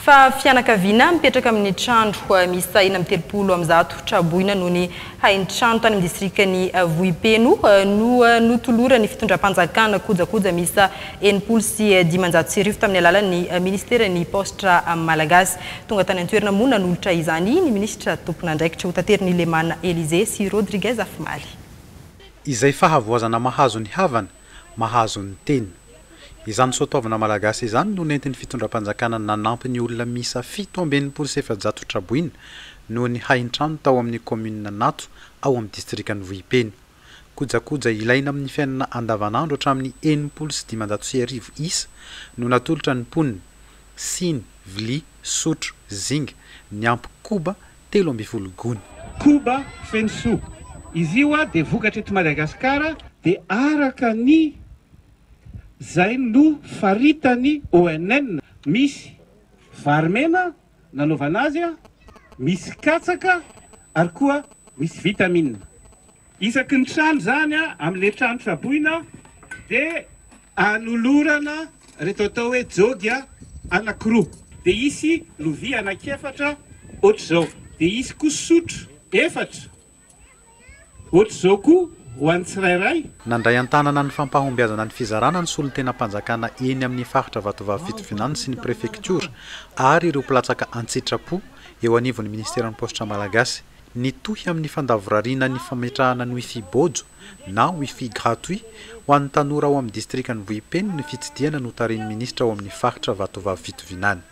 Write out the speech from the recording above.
Fa fianakaviana mipetraka amin'ny trano miisa 136 traboina noho ny hain-trano tany amin'ny distrikan'i Vohipeno no notoloran'ny fitondram-panjakana kojakoja miisa 1560 tamin'ny alalan'ny ministeran'ny paositra malagasy. Tonga tany an-toerana moa nanolotra izany ny minisitra tompon'andraikitra. Hotaterin'i Lemana Elysée sy Rodriguez Afimaly. Izay fahavoazana mahazo ny havana, mahazo ny tena. Izany soatoavina malagasy izany no nentin'ny fitondram-panjakana nanampy ny olona miisa 467 traboina noho ny hain-trano tao amin'ny kaominina Nato ao amin'ny distrikan'i Vohipeno. Kojakoja ilaina amin'ny fiainana andavanandro hatramin'ny 1560 isa no natolotra ny mponina, siny, vilia, sotro, zinga, niampy koba 13 gony. Koba feno soa. Izy io dia vokatra eto Madagasikara dia araka ny izay no faritany ONN. Misy vary mena nanaovana azy, misy katsaka ary koa misy vitamine. Isaky ny trano izany amin'ilay trano traboina dia anolorana ireto atao hoe jogy anankiroa. Dia hisy lovia anankiefatra ohatr'izao. Dia hisy koa sotro efatra ohatr'izao koa ho an'ny tsirairay. Nandray an-tanana ny fampahombiazana ny fizarana ny solontenam-panjakana eny amin'ny faritra Vatovavy Fitovinany sy ny prefektiora ary ireo mpilatsaka an-tsitrapo eo anivon'ny ministeran'ny paositra malagasy. Nitohy amin'ny fandavorariana ny fametrahana ny wifi bojo na wifi gratuit ho an'ny tanora ao amin'ny distrikan'i Vohipeno ny fitsidihana notarihin'ny minisitra ao amin'ny faritra Vatovavy Fitovinany.